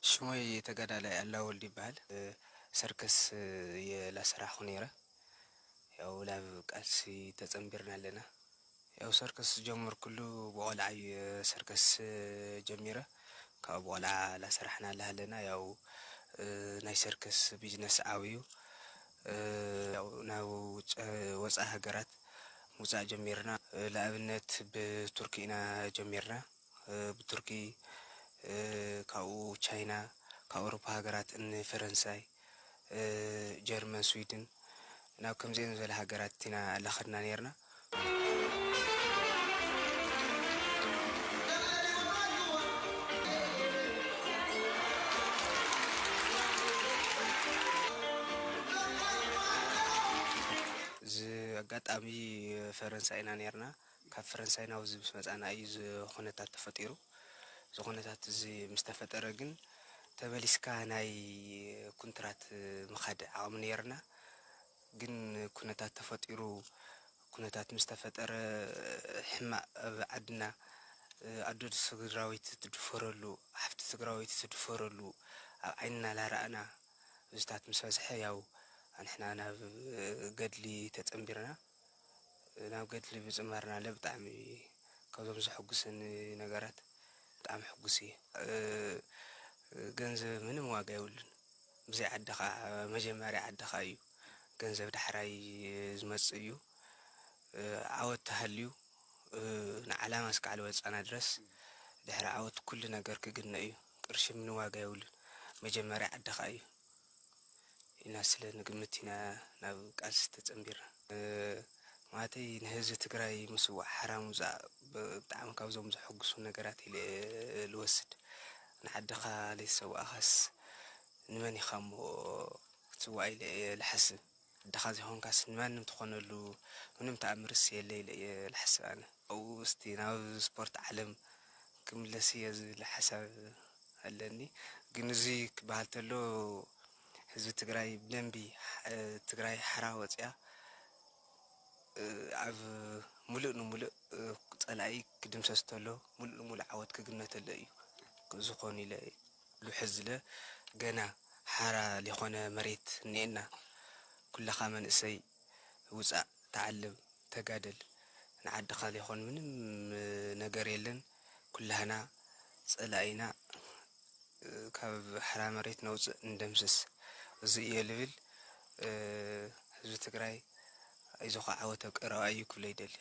ሽሞይ ተጋዳላይ ኣላ ወልዱ ይበሃል። ሰርከስ እየ ላሰራሕኹ ነይረ። ያው ላብ ቃልሲ ተጸንቢርና ኣለና። ያው ሰርከስ ዝጀመርኩሉ ብቆልዓ እዩ ሰርከስ ጀሚረ። ካብኡ ብቆልዓ ላሰራሕና ኣለና። ያው ናይ ሰርከስ ቢዝነስ ዓብዩ ናብ ወፃኢ ሃገራት ምውፃእ ጀሚርና። ለኣብነት ብቱርኪ ኢና ጀሚርና። ብቱርኪ፣ ካብኡ ቻይና፣ ካብ ኣውሮፓ ሃገራት እኒ ፈረንሳይ፣ ጀርመን፣ ስዊድን፣ ናብ ከምዚአን ዝበለ ሃገራት ኢና ለኸድና ነርና። እዚ ኣጋጣሚ ፈረንሳይ ኢና ነርና። ካብ ፈረንሳይ ናብዚ ምስ መጻና እዩ እዚ ኩነታት ተፈጢሩ። እዚ ኩነታት እዚ ምስ ተፈጠረ ግን ተመሊስካ ናይ ኩንትራት ምኻድ ዓቕሚ ነይርና። ግን ኩነታት ተፈጢሩ፣ ኩነታት ምስ ተፈጠረ ሕማቕ ኣብ ዓድና ኣዶ ትግራወይቲ ትድፈረሉ፣ ሓፍቲ ትግራወይቲ ትድፈረሉ ኣብ ዓይንና ላረኣና ብዝታት ምስ በዝሐ ያው ኣንሕና ናብ ገድሊ ተጸንቢርና። ናብ ገድሊ ምጽማርና ለ ብጣዕሚ ካብዞም ዘሐጉስኒ ነገራት ብጣዕሚ ሕጉስ እየ። ገንዘብ ምንም ዋጋ የብሉን። ብዘይ ዓድኻ መጀመርያ ዓድኻ እዩ። ገንዘብ ዳሕራይ ዝመጽእ እዩ። ዓወት ተሃልዩ ንዓላማ እስካዕ ዝበጻና ድረስ ድሕሪ ዓወት ኩሉ ነገር ክግነ እዩ። ቅርሺ ምንም ዋጋ የብሉን። መጀመርያ ዓድኻ እዩ። ኢና ስለ ንግምት ኢና ናብ ቃልሲ ተጸንቢርና። ማለተይ ንህዝቢ ትግራይ ምስዋዕ ሓራ ምውፃእ ብጣዕሚ ካብዞም ዘሐጉሱ ነገራት ኢለ ልወስድ። ንዓድኻ ለይሰዋእኻስ ንመን ኢኻ እሞ ክትስዋእ ኢለ እየ ልሓስብ። ዓድኻ ዘይኮንካስ ንማንም ትኾነሉ ምንም ተኣምርስ የለ ኢለ እየ ልሓስብ ኣነ። ኣብኡ እስቲ ናብ ስፖርት ዓለም ክምለስ እየ ዝብል ሓሳብ ኣለኒ። ግን እዚ ክበሃል ተሎ ህዝቢ ትግራይ ብደንቢ ትግራይ ሓራ ወፅያ ኣብ ሙሉእ ንሙሉእ ፀላኢ ክድምሰስ ተሎ ሙሉእ ንሙሉእ ዓወት ክግነተሎ እዩ ዝኾን ኢለ ልውሕዝ ዝለ ገና ሓራ ሊኾነ መሬት እኒኤና። ኩለኻ መንእሰይ ውፃእ ተዓልም ተጋደል ንዓድኻ ሊኾን ምንም ነገር የለን። ኩላህና ፀላኢና ካብ ሓራ መሬት ነውፅእ እንደምስስ እዚ እየ ልብል። ህዝቢ ትግራይ ኣይዞኻ ዓወት ኣብ ቀረባ እዩ ክብሎ ይደሊ።